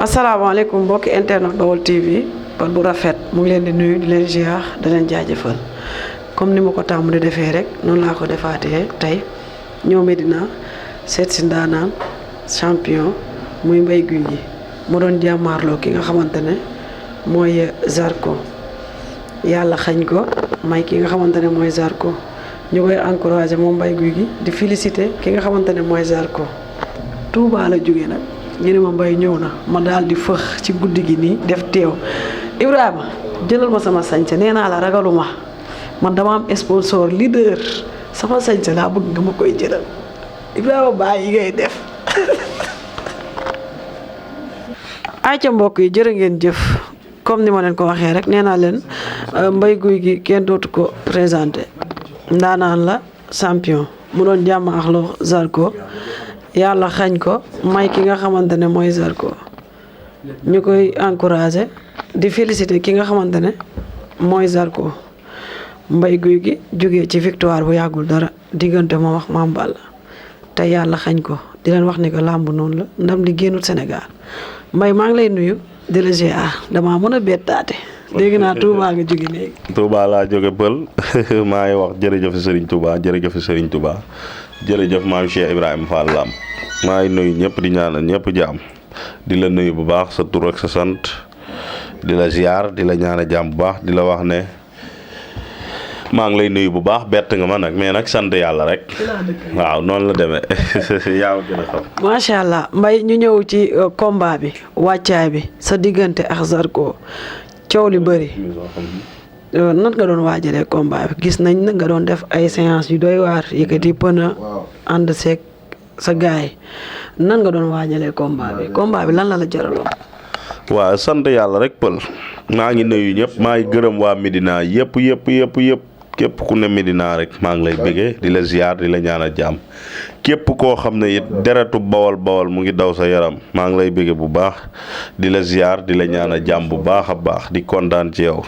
asalaamaaleykum mbokki internet Baol TV Pël bu rafet mu ngi leen di nuyu di leen ziar di leen jaajëfal comme ni ma ko tàmm di defee rek noonu laa ko defaatee tey ñëw Medina seet si ndaanaan champion muy Mbaye Gouy Gui mu doon jàmmaarloo ki nga xamante ne mooy Zarko yàlla xañ ko may ki nga xamante ne mooy Zarko ñu koy encouragé moom Mbaye Gouy Gui di félicité ki nga xamante ne mooy Zarko Touba la jógee nag ñu ne ma Mbaye ñëw na ma daal di fëx ci guddi gi nii def teew Ibrahima jëlal ma sama sañse nee naa la ragaluma man dama am sponsor leader sama sañse laa bëgg nga ma koy jëlal Ibrahima bàyyi yi ngay def ay ca mbokk yi jërë ngeen jëf comme ni ma leen ko waxee rek nee naa leen Mbaye Gouy Gui kenn dootu ko présenté ndaanaan la champion mu doon jàmm ak loo Zarko yàlla xañ ko may ki nga xamante ne mooy Zarko ñu koy encouragé di félicité ki nga xamante ne mooy Zarko Mbaye Gouy Gui jógee ci victoire bu yàggul dara diggante moom wax Mame Balla te yàlla xañ ko di leen wax ni ko làmb noonu la ndam li génnul Sénégal Mbaye maa ngi lay nuyu di la GA damaa mën a bettaate dégg naa Touba nga jóge léegi. Touba laa jóge Pël maa ngi wax jërëjëf Serigne Touba jërëjëf Serigne Touba jërëjëf maam Cheikh Ibrahima Fall Lam maa ngi nuyu ñëpp di ñaanal ñëpp jàmm di la nuyu bu baax sa tur ak sa sant di la ziar di la ñaanal jàmm bu baax di la wax ne maa ngi lay nuyu bu baax bett nga ma nag mais nag sant yàlla rek waaw noonu la demee yaa gën a xam. macha allah Mbaye ñu ñëw ci combat bi wàccaay bi sa diggante ak Zarko coow li bëri nan nga doon waajalee combat bi gis nañ nga doon def ay séance yu doy waar yëkkati pëna ànd seeg sa gaay nan nga doon waajalee combat bi lan la jaraloon. waaw sant yàlla rek Pël maa ngi nuyu ñëpp maa ngi gërëm waa Medina yëpp képp ku ne Medina rek maa ngi lay bëggee di la ziar di la ñaanal jàmm képp koo xam ne it deretu bawal mu ngi daw sa yaram maa ngi lay bëggee bu baax di la ziar di la ñaanal jàmm bu baax a baax di kontaan ci yow.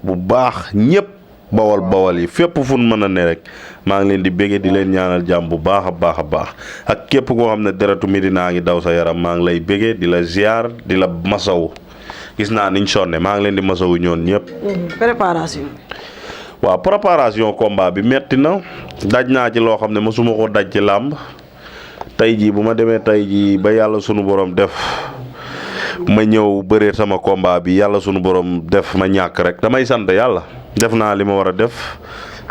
bu baax ñëpp bawal yi fépp fu mën a ne rek maa ngi leen di bëggee di leen ñaanal jàmm bu baax a baax ak képp koo xam ne deretu Medina ngi daw sa yaram maa ngi lay bëggee di la ziar di la masawu gis naa niñ sonne maa ngi leen di masawu ñoon ñëpp. préparation. waaw préparation combat bi metti na daj naa ci loo xam ne mosuma ko daj ci làmb tey jii bu ma demee tey jii ba yàlla sunu borom def ma ñëw bëree sama combat bi yàlla sunu borom def ma ñàkk rek damay sant yàlla def naa li ma war a def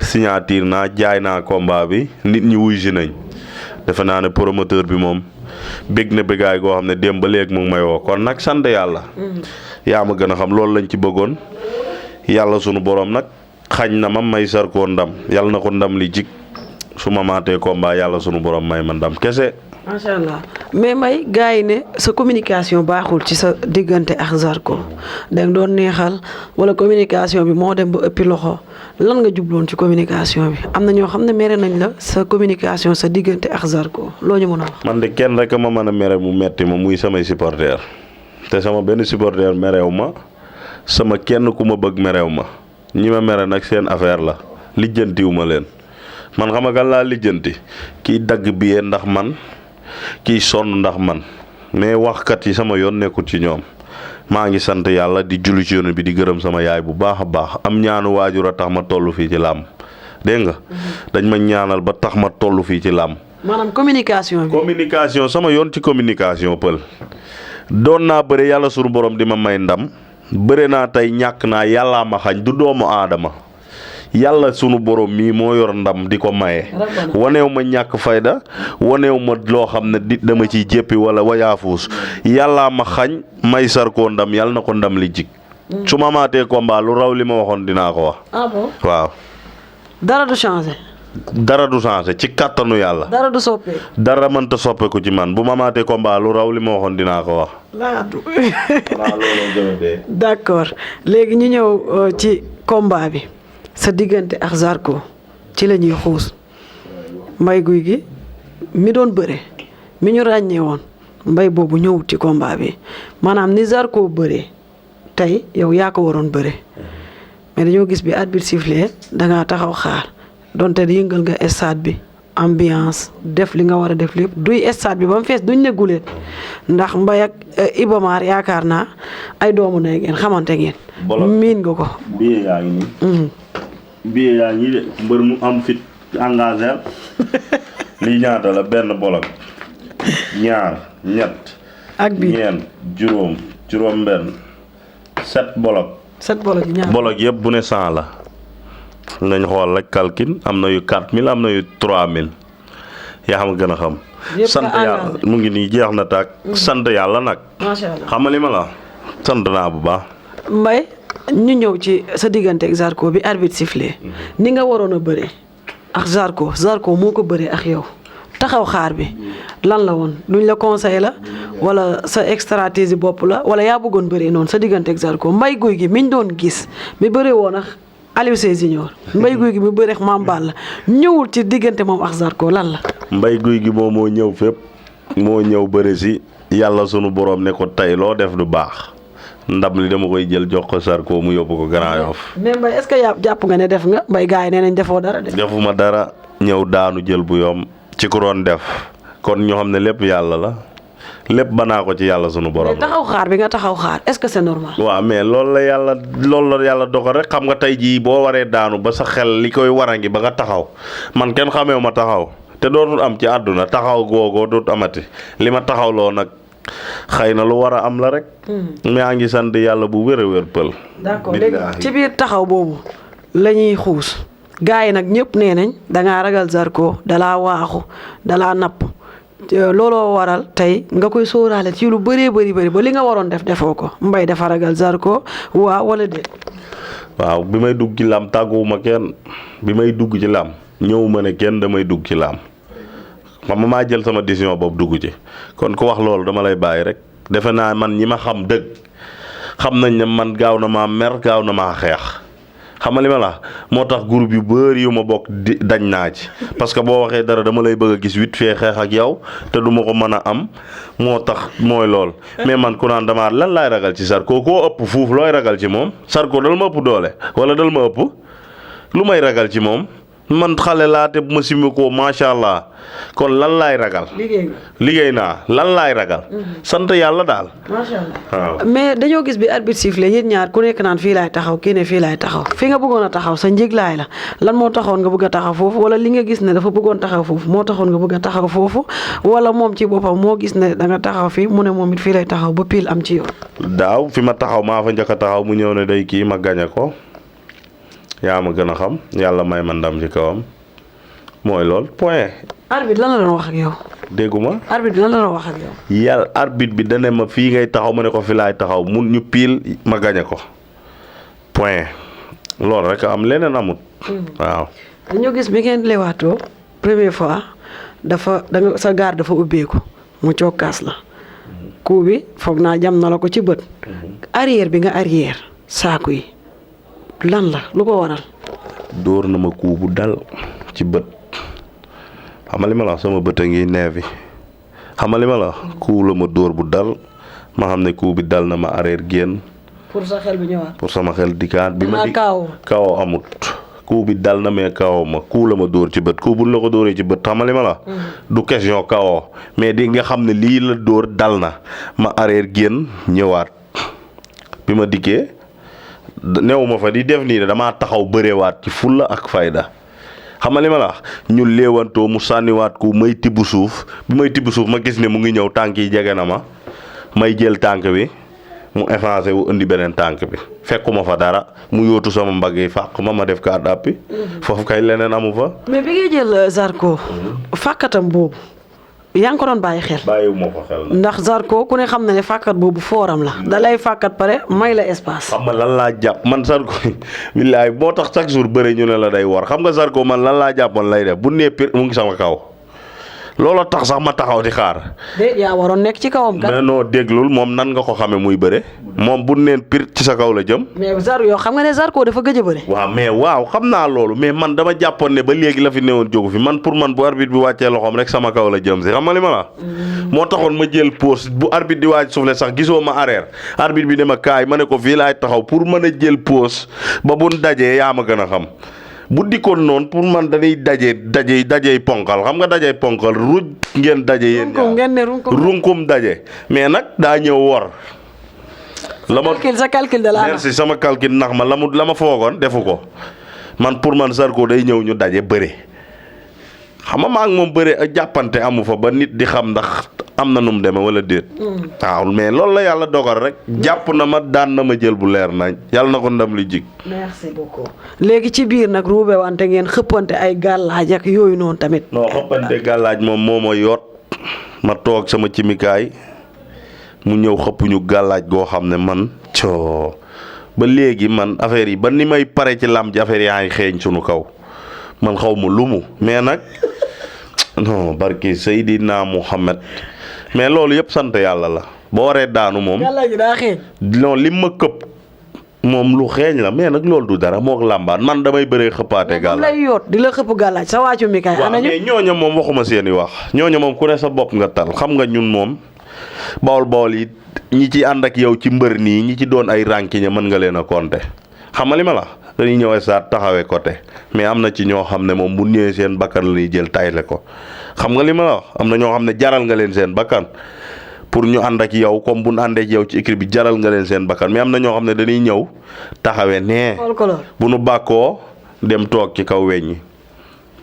signature naa jaay naa combat bi nit ñi wuy si nañ defe naa ne promoteur bi moom bég na bégaay goo xam ne démb ba léegi mu ngi may woo kon nag sant yàlla. yaa ma gën a xam loolu lañ ci bëggoon yàlla sunu borom nag. xañ na ma may Zarko ndam yàlla na ko ndam li jig su ma maatee combat yàlla sunu borom may ma ndam kese. macha allah mais Mbaye gars yi ne sa communication baaxul ci sa diggante ak Zarko da nga doon neexal wala communication bi moo dem ba ëppi loxo lan nga jubloon ci communication bi am na ñoo xam ne mere nañ la sa communication sa diggante ak Zarko loo ñu mën a wax. man de kenn rek ma mën a mere mu metti ma muy samay supporter te sama benn supporter merew ma sama kenn ku ma bëgg merew ma. ñi ma mere nag seen affaire la lijjantiwu ma leen man xam nga laa lijjanti kiy dagg billet ndax man kiy sonn ndax man mais waxkat yi sama yoon nekkul ci ñoom maa ngi sant yàlla di julli ci yoon bi di gërëm sama yaay bu baax a baax am ñaanu waajur a tax ma toll fii ci làmb dégg nga dañ ma ñaanal ba tax ma toll fii ci làmb. maanaam communication bi. communication sama yoon ci communication Pël doon naa bëre yàlla sunu borom di ma may ndam. bëre naa tey ñàkk naa yàllaa ma xañ du doomu aadama yàlla sunu borom mii moo yor ndam di ko maye. waneew ma ñàkk fayda waneew ma loo xam ne di dama ciy jéppi wala wayaafuus yàllaa ma xañ may Zarko ndam yàlla na ko ndam li jig. su ma maatee combat lu raw li ma waxoon dinaa ko wax. ah bon waaw. dara du changé. dara du changé ci kàttanu yàlla. dara du soppeeku. dara mënta soppeeku ci man bu ma maatee combat lu raw li ma waxoon dinaa ko wax. d'accord léegi ñu ñëw ci combat bi sa diggante ak Zarko ci la ñuy xuus Mbaye Gouy Gui mi doon bëre mi ñu ràññee woon Mbaye boobu ñëwut ci combat bi maanaam ni Zarko bëree tey yow yaa ko waroon bëre mais dañoo gis bi arbitre sifflé dangaa taxaw xaar donte yëngal nga stade bi ambiance def li nga war a def lépp duy stade bi ba mu fees duñ ne guleen ndax Mbaye ak Iba Mar yaakaar naa ay doomu ne ngeen xamante ngeen. miin nga ko. bii yaa ngi nii. bii yaa ngi de mbër mu am fit engagé lii ñaata la benn bolok ñaar ñett. ak bii ñeent juróom benn 7 bolok. 7 bolok yi ñaar bolok yëpp bu ne 100 la. nañ xool rek calcul am na yu 4000 am na yu 3000 yaa xam gën a xam. sant yàlla mu ngi nii jeex na tàkk. sant yàlla nag. macha allah xam nga li ma la sant naa bu baax. Mbaye ñu ñëw ci sa diggante ak Zarko bi arbitre sifflé ni nga waroon a bëree ak Zarko moo ko bëree ak yow taxaw xaar bi lan la woon luñ la conseillé la wala sa stratégie bopp la wala yaa bëggoon bëree noonu sa diggante ak Zarko Mbaye Gouye Gui miñ doon gis mi bëree woon ak Aliou Seye Junior Mbaye Gouye Gui mi bëree ak Mame Balla ñëwul ci diggante moom ak Zarko lan la. Mbaye Gouye Gui moom moo ñëw fépp moo ñëw bëri si yàlla sunu borom ne ko tey loo def du baax. ndam li dama koy jël jox ko Zarko mu yóbbu ko Grand Yoff. mais Mbaye est-ce que jàpp nga ne def nga Mbaye gars yi nee nañ defoo dara de. defuma dara ñëw daanu jël bu yom ci ku doon def kon ñoo xam ne lépp yàlla la lépp banaa ko ci yàlla sunu borom. mais taxaw xaar bi nga taxaw xaar est-ce que c'est normal. waaw mais loolu la yàlla dogal rek xam nga tey jii boo waree daanu ba sa xel li koy warangi ba nga taxaw man kenn xamee ma taxaw te dootul am ci àdduna taxaw googoo dootu amati li ma taxawloo nag. xëy na lu war a am la rek. maa ngi sant yàlla bu wér a wér pël. d'accord léegi ci biir taxaw boobu la ñuy xuus gars yi nag ñëpp nee nañ dangaa ragal Zarko dalaa waaxu dalaa napp looloo waral tey nga koy sóoraale ci lu bëree bëri ba li nga waroon def defoo ko Mbaye dafa ragal Zarko waaw wala déet. waaw bi may dugg ci làmb tàgguwuma kenn bi may dugg ci làmb ñëwuma ne kenn damay dugg ci làmb. ma maa jël sama décision boobu dugg ci kon ku wax loolu dama lay bàyyi rek defe naa man ñi ma xam dëgg xam nañ ne man gaaw na maa mer gaaw na maa xeex xam nga li ma la moo tax groupe yu bëri yu ma bokk dañ naa ci parce que boo waxee dara dama lay bëgg a gis vite fait xeex ak yow te du ma ko mën a am moo tax mooy lool. mais man ku naan damaa lan laay ragal ci Zarko koo ëpp fuuf looy ragal ci moom Zarko dal ma ëpp doole wala dal ma ëpp lu may ragal ci moom. man xale laa te bu ma simmi ko macha allah kon lan laay ragal. liggéey naa lan laay ragal. sant yàlla daal. macha allah waaw. mais dañoo gis bi arbitre sifflé yéen ñaar ku nekk naan fii laay taxaw kii ne fii laay taxaw fi nga bëggoon a taxaw sa njëglaay la lan moo taxoon nga bëgg a taxaw foofu wala li nga gis ne dafa bëggoon taxaw foofu moo taxoon nga bëgg a taxaw foofu wala moom ci boppam moo gis ne da nga taxaw fii mu ne moom it fii lay taxaw ba pile am ci yoon. daaw fi ma taxaw maa fa njëkk a taxaw mu ñëw ne day kii ma gañe ko. yaa ma gën a xam yàlla may ma ndam ci kawam mooy lool point. arbitre lan la doon wax ak yow. dégguma. arbitre lan la doon wax ak yow. yàlla arbitre bi dane ma fii ngay taxaw ma ne ko fi laay taxaw mun ñu piil ma gañe ko point loolu rek am leneen amut. waaw. dañoo gis bi ngeen leewaatoo première fois dafa danga sa gaar dafa ubbeeku mu cokkaas la coup bi foog naa jam na la ko ci bët. arrière bi nga arrière saaku yi. lan la lu ko waral. dóor na ma coup bu dal ci bët xam nga li ma la wax sama bët a ngi neefi xam nga li ma la wax coup la ma dóor bu dal ma xam ne coup bi dal na ma arrière génn. pour sa xel bi ñëwaat. pour sama xel dikkaat bi ma di kaw amut coup bi dal na mais kawoo ma coup la ma dóor ci bët coup bu la ko dóoree ci bët xam nga li ma la du question kawoo mais di nga xam ne lii la dóor dal na ma arrière génn ñëwaat bi ma dikkee. newuma fa di def nii de damaa taxaw bërewaat ci fulla ak fayda xam nga li ma la wax ñu léewantoo mu sànniwaat ku may tibb suuf bi may tibb suuf ma gis ne mu ngi ñëw tànk yi jege na ma may jël tànk bi mu effacé wu indi beneen tànk bi fekkuma fa dara mu yóotu sama mbagg yi fàq ma def ka àddaappi foofu kay leneen amu fa. mais bi ngay jël Zarko fàkkatam boobu yaa ngi ko doon bàyyi xel. bàyyiwuma ko xel ndax Zarko ku ne xam na ne fàkkat boobu fooram la. da lay fàkkat pare may la espace. xam nga lan laa jàpp man Zarko billaay boo tax chaque jour bëre ñu ne la day war xam nga Zarko man lan laa jàppoon lay def bu nee pire mu ngi sama kaw looloo tax sax ma taxaw di xaar. déet yaa waroon nekk ci kawam kat. mais non déglul moom nan nga ko xamee muy bëre moom bu neen pire ci sa kaw la jëm. mais Zarko yow xam nga ne Zarko dafa gëj a bëre. waaw mais waaw xam naa loolu mais man dama jàppoon ne ba léegi la fi newoon jógu fi man pour man bu arbitre bi wàccee loxoom rek sama kaw la jëm si xam nga li ma la. moo taxoon ma jël pause bu arbitre di waaj soufflé sax gisoo ma arrière arbitre bi ne ma kaay ma ne ko fii laay taxaw pour mën a jël pause ba bu dajee yaa ma gën a xam bu dikkoon noonu pour man dañuy dajey ponkal xam nga dajey ponkal ruj ngeen daje yéen runkum daje mais nag daa ñëw wor sa calcul de la merci sama calcul nax ma la ma foogoon defu ko man pour man Zarko day ñëw ñu daje bëre xam nga maa ngi moom bëre ak jàppante amu fa ba nit di xam ndax am na nu mu demee wala déet. waaw mais loolu la yàlla dogal rek jàpp na ma daan na ma jël bu leer nañ yàlla na ko ndam li jig. merci beaucoup. léegi ci biir nag ruube wante ngeen xëppante ay gàllaaj ak yooyu noonu tamit. non xëppante gàllaaj moom moo ma yoot ma toog sama cimikaay mu ñëw xëpp ñu gàllaaj goo xam ne man coo ba léegi man affaire yi ba ni may pare ci làmb ji affaire yaa ngi xeeñ sunu kaw man xaw ma lumu mais nag non barki Seydina Muhammad mais loolu yëpp sant yàlla la boo waree daanu moom. gàllaaj gi daa xeeñ. non lim ma këpp moom lu xeeñ la mais nag loolu du dara moog làmbaan man damay bëree xëppaate gàllaaj. lay yoot di la xëpp gàllaaj sa waacu mi kay. anañu mais ñooña moom waxuma seeni wax ñooña moom ku ne sa bopp nga tal xam nga ñun moom bawol yi ñi ci ànd ak yow ci mbër nii ñi ci doon ay rànkiñe mën nga leen a compter xam nga li ma la dañuy ñëw saat taxawee côté mais am na ci ñoo xam ne moom bu ñëwee seen bakkan la ñuy jël tayle ko xam nga li ma la wax am na ñoo xam ne jaral nga leen seen bakkan pour ñu ànd ak yow comme bu ñu àndee ak yow ci équipe bi jaral nga leen seen bakkan mais am na ñoo xam ne dañuy ñëw taxawee nee bu nu bàkkoo dem toog ci kaw weñ ñi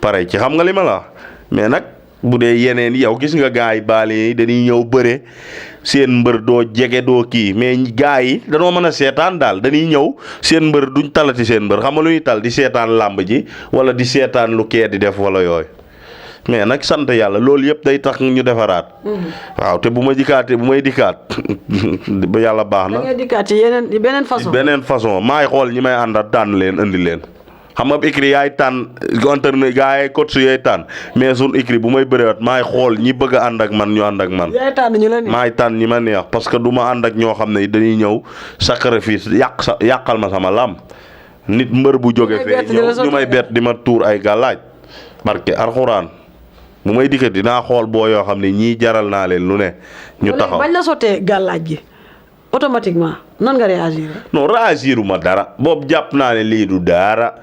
pare ci xam nga li ma la wax mais nag bu dee yeneen yow gis nga gars yi baale yi dañuy ñëw bëre seen mbër doo jege doo kii mais gars yi danoo mën a seetaan daal dañuy ñëw seen mbër duñ talati seen mbër xam nga lu ñuy tal di seetaan làmb ji wala di seetaan lu kee di def wala yooyu mais nag sant yàlla loolu yëpp day tax ñu defaraat. waaw te bu may dikkaat ba yàlla baax na. da ngay dikkaat ci beneen façon. beneen façon maay xool ñi may àndal tànn leen andi leen. xam nga écrit yaay tànn entraîneur gaa yi coach yaay tànn mais suñ écrit bu may bëreewat maay xool ñi bëgg a ànd ak man ñu ànd ak man. yaay tànn ñu la neex maay tànn ñi ma neex parce que du ma ànd ak ñoo xam ne dañuy ñëw sacrifice yàqal ma sama lam nit mbër bu jóge fee ñëw ñu may bett di ma tuur ay gàllaaj barke alxuraan bu may dikkat dinaa xool boo yoo xam ne ñii jaral naa leen lu ne ñu taxaw bañ la sottee gàllaaj gi automatiquement nan nga réagir. non réagiruma dara boobu jàpp naa ne lii du dara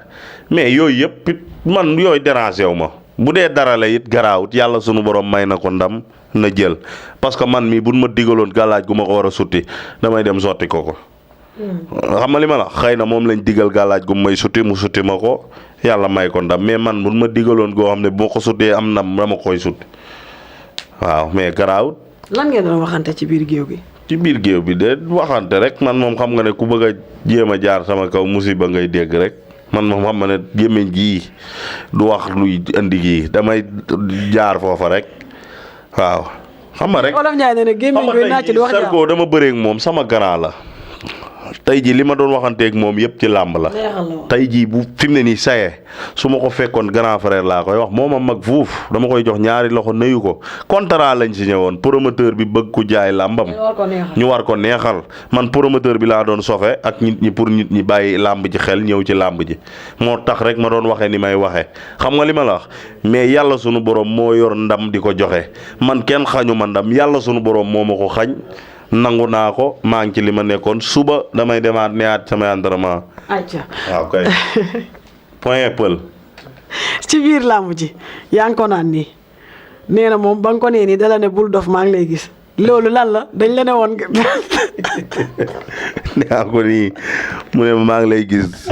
mais yooyu yëpp it man yooyu dérangé wu ma bu dee dara la it garaawut yàlla sunu borom may na ko ndam na jël parce que man mii buñ ma digaloon gàllaaj gu ma ko war a sutti damay dem sotti ko. xam nga li ma la xëy na moom lañ digal gàllaaj gu may sutti mu sutti ma ko yàlla may ko ndam mais man buñ ma digaloon goo xam ne boo ko suttee am ndam dama koy sutti waaw mais garaawut. lan ngeen doon waxante ci biir géew gi. ci biir géew bi de waxante rek man moom xam nga ne ku bëgg a jéem a jaar sama kaw musiba ngay dégg rek man moom xam nga ne gémmiñ gii du wax luy indi gii damay jaar foofa rek waaw. xam nga rek Olof Ndiaye ne ne gémmiñ guy naaj di wax Zarko dama bëreeg moom sama grand la tey jii li ma doon waxanteeg moom yëpp ci làmb la. tey jii bu fi mu ne nii saye su ma ko fekkoon grand frère laa koy wax moo ma mag fuuf dama koy jox ñaari loxo nuyu ko contrat lañ signé woon promoteur bi bëgg ku jaay làmbam. ñu war ko neexal man promoteur bi laa doon sofe ak nit ñi pour nit ñi bàyyi làmb ji xel ñëw ci làmb ji moo tax rek ma doon waxee ni may waxee xam nga li ma la wax mais yàlla sunu borom moo yor ndam di ko joxe man kenn xañu ma ndam yàlla sunu borom moo ma ko xañ. nangu naa ko maa ngi ci li ma nekkoon suba damay demaat neewaat samay entraînement. acca waaw kay point pël. ci biir làmb ji yaa ngi ko naan nii nee na moom ba nga ko nee nii dala ne bul dof maa ngi lay gis loolu lan la dañ la ne woon. nee ko nii mu ne maa ngi lay gis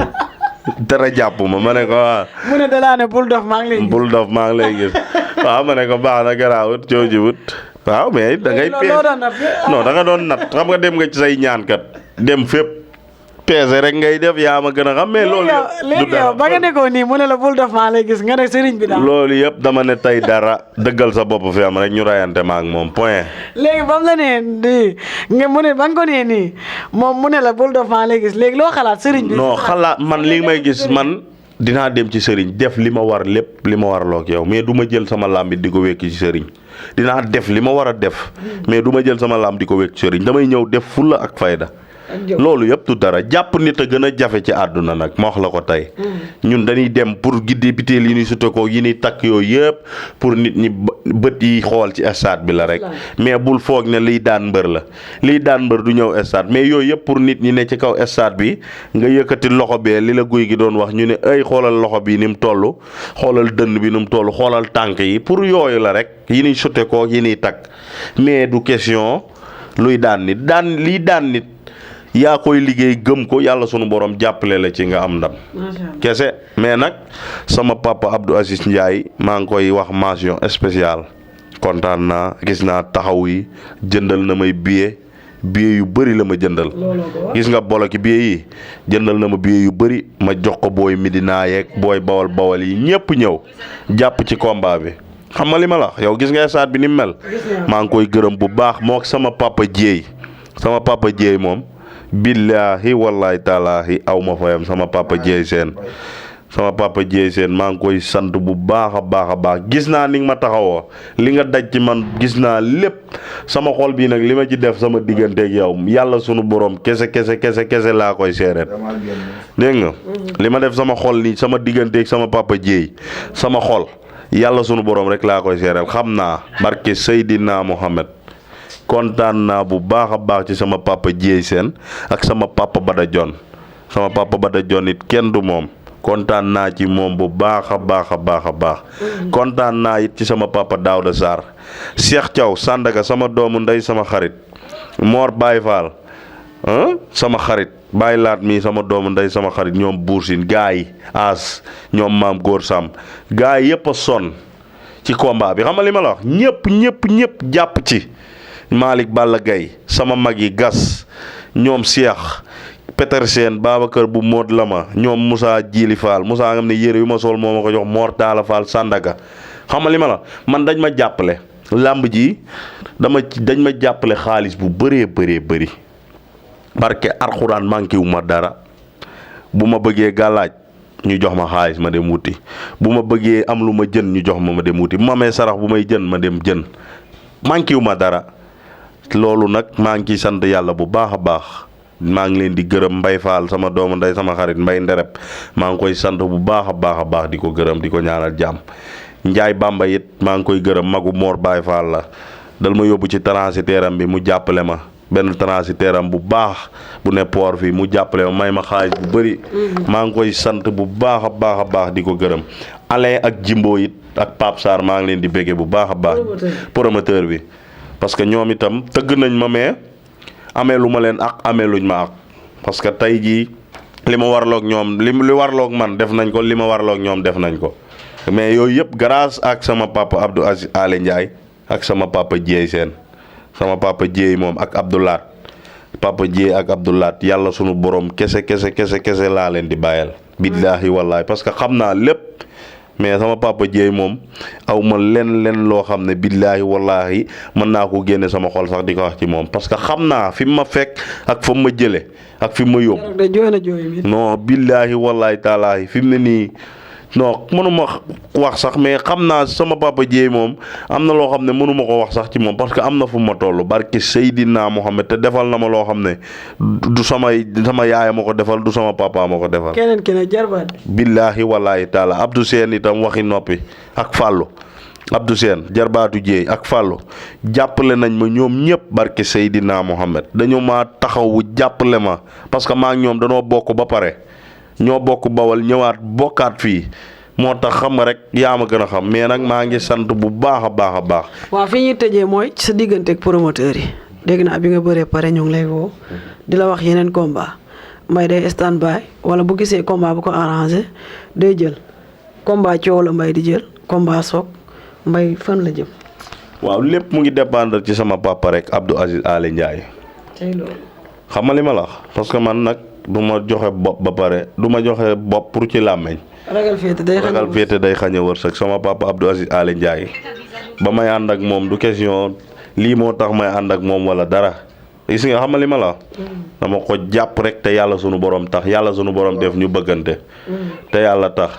dara jàpp ma ne ko waaw. mu ne dalaa ne bul dof maa ngi lay gis. bul dof maa ngi lay gis waaw ma ne ko baax na garaawut coojibut waaw mais da ngay non da nga doon nat xam nga dem nga ci say ñaankat dem fépp peese rek ngay def yaa ma gën a xam mais loolu léegi yow ba nga nekkoon nii mu ne la bul def maa lay gis nga ne sëriñ bi daal loolu yëpp dama ne tey dara dëggal sa bopp fi am rek ñu rayante ma ak moom point. léegi ba mu la nee nii nga mu ne ba nga ko nee nii moom mu ne la bul def maa lay gis léegi loo xalaat sëriñ bi. non xalaat man li may gis man dinaa dem ci sëriñ def li ma war lépp li ma warloo ak yow mais du ma jël sama làmbi di ko wekki ci sëriñ dinaa def li ma war a def mais du ma jël sama làmb di ko wekk ci sëriñ damay ñëw def fulla ak fayda loolu yëpp du dara jàpp nit a gën a jafe ci àdduna nag ma wax la ko tey. ñun dañuy dem pour giddi biteel yi ñuy sute ko yi ñuy takk yooyu yëpp pour nit ñi bët yi xool ci stade bi la rek mais bul foog ne liy daan mbër la liy daan mbër du ñëw stade mais yooyu yëpp pour nit ñi ne ci kaw stade bi nga yëkkati loxo bee li la guy gi doon wax ñu ne ay xoolal loxo bi ni mu toll xoolal dënn bi ni mu toll xoolal tànk yi pour yooyu la rek yi ñuy sute ko yi ñuy takk mais du question luy daan nit liy daan nit yaa koy liggéey gëm ko yàlla sunu borom jàppale la ci nga am ndam kese mais nag sama papa Abdou Aziz Ndiaye maa ngi koy wax mention spéciale kontaan naa gis naa taxaw yi jëndal na may billet yu bëri la ma jëndal gis nga boloki billet yi jëndal na ma billet yu bëri ma jox ko booy Medina yeeg booy bawal yi ñëpp ñëw jàpp ci combat bi xam nga li ma la wax yow gis nga stade bi ni mu mel maa ngi koy gërëm bu baax moo sama papa Dieye moom billaahi wallaahi taalaahi aw ma fayam sama papa Dieye Sène maa ngi koy sant bu baax a baax gis naa ni nga ma taxawoo li nga daj ci man gis naa lépp sama xol bii nag li ma ci def sama digganteeg yow yàlla sunu borom kese laa koy seereet dégg nga li ma def sama xol nii sama digganteeg sama papa Dieye sama xol yàlla sunu borom rek laa koy seereel xam naa barke Seydina Mohamed kontaan naa bu baax a baax ci sama papa Dieye Sène ak sama papa Bada Dione it kenn du moom kontaan naa ci moom bu baax a baax kontaan naa it ci sama papa Daouda Sarr Cheikh Thiaw Sandaga sama doomu ndey sama xarit Mor Baye Fall sama xarit Baye Laat mi sama doomu ndey sama xarit ñoom Boursine gaa yi As ñoom Maam Góor Sam gaa yi yëpp a sonn ci combat bi xam nga li ma la wax ñëpp jàpp ci Malick Balla Gaye sama mag yi Gas ñoom Cheikh Petersen Babacar bu Mod Lama ñoom Moussa Djili Fall Moussa nga xam ne yére yu ma sol moo ma ko jox Mor Talla Fall Sandaga xam nga li ma la man dañ ma jàppale làmb ji dañ ma jàppale xaalis bu bëree barke Alxuraan manqué wu ma dara bu ma bëggee gàllaaj ñu jox ma xaalis ma dem wuti bu ma bëggee am lu ma jën ñu jox ma dem wuti bu ma amee sarax bu may jën ma dem jën manqué wu ma dara loolu nag maa ngi ciy sant yàlla bu baax a baax maa ngi leen di gërëm Mbay Fall sama doomu ndey sama xarit Mbay Ndereb maa ngi koy sant bu baax a baax di ko gërëm di ko ñaanal jàmm Njaay Bamba it maa ngi koy gërëm magu Mor Baye Fall la dal ma yóbbu ci transitaire am bi mu jàppale ma benn transitaire am bu baax bu ne port fii mu jàppale ma may ma xaalis bu bëri maa ngi koy sant bu baax a baax di ko gërëm Alain ak Jimbo it ak Pape Sarr maa ngi leen di béggee bu baax a baax promoteur bi parce que ñoom itam tëgg nañ ma mais amee lu ma leen ak amee luñ ma ak parce que tey jii li ma warloog ñoom li warloog man def nañ ko li ma warloog ñoom def nañ ko mais yooyu yëpp grâce ak sama papa Abdou Aziz Ale Ndiaye ak sama papa Dieye Sène sama papa Dieye moom ak Abdoulaat papa Dieye ak Abdoulaat yàlla sunu borom kese laa leen di bàyyal billaahi wallaahi parce que xam naa lépp mais sama papa Dieye moom aw ma len loo xam ne billaahi wallaahi mën naa ko génne sama xol sax di ko wax ci moom parce que xam naa fi ma fekk ak fa ma jële ak fi ma yóbbu non billaahi wallaahi taalaahi fi mu ne nii non mënuma wax sax mais xam naa sama papa Dieye moom am na loo xam ne mënuma ko wax sax ci moom parce que am na fu ma toll barki Seydina Mohamed te defal na ma loo xam ne du sama yaaya ma ko defal du sama papa ma ko defal. keneen ki nag jarbaat. billaahi wallaahi taala Abdou Sène itam waxi noppi ak Fallou Abdou Sène jarbaatu Dieye ak Fallou jàppale nañ ma ñoom ñëpp barki Seydina Mohamed dañu maa taxawu jàppale ma parce que maa ngi ñoom danoo bokk ba pare. ñoo bokk Bawal ñëwaat bokkaat fii moo tax xam nga rek yaa ma gën a xam mais nag maa ngi sant bu baax a baax. waaw fi ñuy tëjee mooy ci sa diggante ak promoteurs yi dégg naa bi nga bëree pare ñu ngi lay woo di la wax yeneen combat Mbaye day stand by wala bu gisee combat bu ko arrangé day jël combat coow la Mbaye di jël combat soog Mbaye fan la jëm. waaw lépp mu ngi dépendre ci sama papa rek Abdou Aziz Ale Ndiaye. tey loolu. xam nga li ma la wax parce que man nag. du ma joxe bopp ba pare du ma joxe bopp pour ci làmmeñ ragal féete day xañ a wërsëg sama papa Abdou Aziz Ale Ndiaye ba may ànd ak moom du question lii moo tax may ànd ak moom wala dara gis nga xam nga li ma la dama ko jàpp rek te yàlla sunu borom tax yàlla sunu borom def ñu bëggante te yàlla tax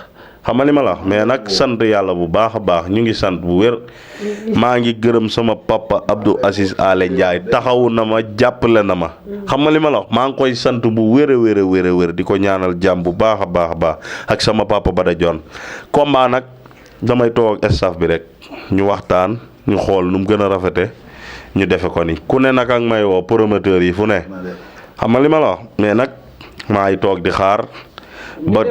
xam nga li ma la wax mais nag sant yàlla bu baax a baax ñu ngi sant bu wér maa ngi gërëm sama papa Abdou Aziz Ale Ndiaye taxawu na ma jàppale na ma xam nga li ma la wax maa ngi koy sant bu wér a wér di ko ñaanal jàmm bu baax a baax ak sama papa Bada Jon combat nag damay toog ak staff bi rek ñu waxtaan ñu xool nu mu gën a rafete ñu defe ko ni ku ne nag ak may woo promoteur yi fu ne xam nga li ma la wax mais nag maa ngi toog di xaar ba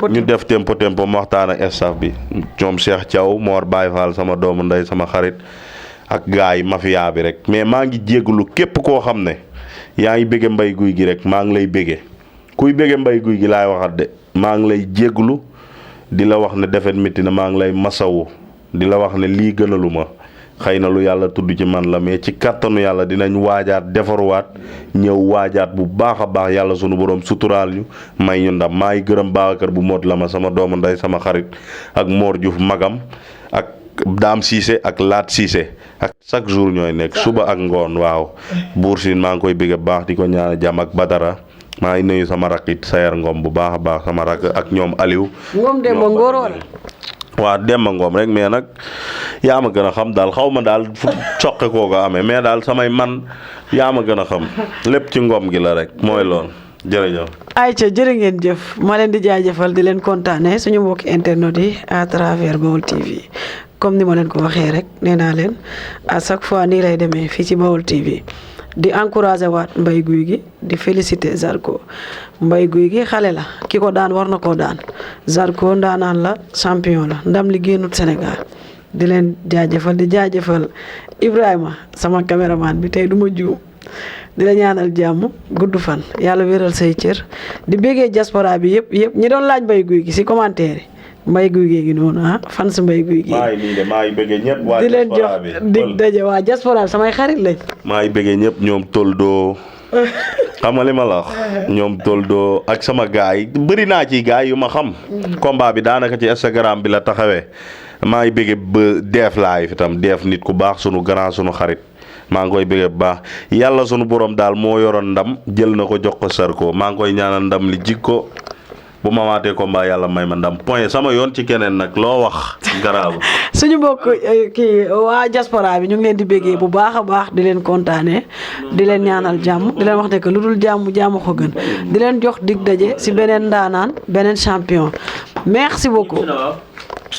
ñu def tempo ma waxtaan ak staff bi ñoom Cheikh Thiaw Mor Baye Fall sama doomu ndey sama xarit ak gars yi mafia bi rek mais maa ngi jégalu képp koo xam ne yaa ngi bëgge Mbaye Gouye Gui rek maa ngi lay bëgge kuy bëgge Mbaye Gouye Gui laay waxat de maa ngi lay jégalu di la wax ne defet métti na maa ngi lay masawu di la wax ne lii gënalu ma xëy na lu yàlla tudd ci man la mais ci kattanu yàlla dinañ waajaat defaruwaat ñëw waajaat bu baax a baax yàlla sunu borom suturaal ñu may ñu ndam maa ngi gërëm Babacar bu mot la ma sama doomu ndey sama xarit ak Mor Diouf magam ak Dame Cissé ak Laat Cissé ak chaque jour ñooy nekk suba ak ngoon waaw Buur Siin maa ngi koy bëgg baax di ko ñaanal jàmm ak Badara maa ngi nuyu sama rakk it Sayar Ngom bu baax a baax sama rakk ak ñoom Aliou. Ngom Demba Ngor wala. waaw Demba Ngom rek mais nag yaa ma gën a xam daal xaw ma daal fu soqe koo ko amee mais daal samay man yaa ma gën a xam lépp ci ngom gi la rek mooy lool jërëjëf. ayca jërë ngeen jëf ma leen di jaajëfal di leen kontaane suñu mbokki internet yi à travers Baol TV comme ni ma leen ko waxee rek nee naa leen à chaque fois nii lay demee fii ci Baol TV. di encouragé waat Mbaye Gouye Gui di félicité Zarko Mbaye Gouye Gui xale la ki ko daan war na koo daan Zarko ndaanaan la champion la ndam li génnut Sénégal di leen jaajëfal di jaajëfal Ibrahima sama caméraman bi tey du ma juum di la ñaanal jàmm gudd fan yàlla wéral say cër di béggee diaspora bi yëpp ñi doon laaj Mbaye Gouye Gui si commentaire yi Mbaye Gouye Gui gi noonu fan si Mbaye Gouye Gui maa ngi bëggee ñëpp waa di leen jox dig daje waa diaspora samay xarit lañ maa ngi bëggee ñëpp ñoom Toldo xam nga li ma la wax ñoom Toldo ak sama gaay yi bëri naa ci gaay yu ma xam combat bi daanaka ci Instagram bi la taxawee maa ngi bëggee ba Def Live itam Def nit ku baax sunu grand sunu xarit maa ngi koy bëggee bu baax yàlla sunu borom daal moo yoroon ndam jël na ko jox ko Zarko maa ngi koy ñaanal ndam li jikko bu ma waatee combat yàlla may ma ndam point sama yoon ci keneen nag loo wax garaaw. suñu mbokk kii waa diaspora bi ñu ngi leen di béggee bu baax a baax di leen kontaanee di leen ñaanal jàmm di leen wax ne que lu dul jàmm ko gën di leen jox dig daje si beneen ndaanaan beneen champion merci beaucoup.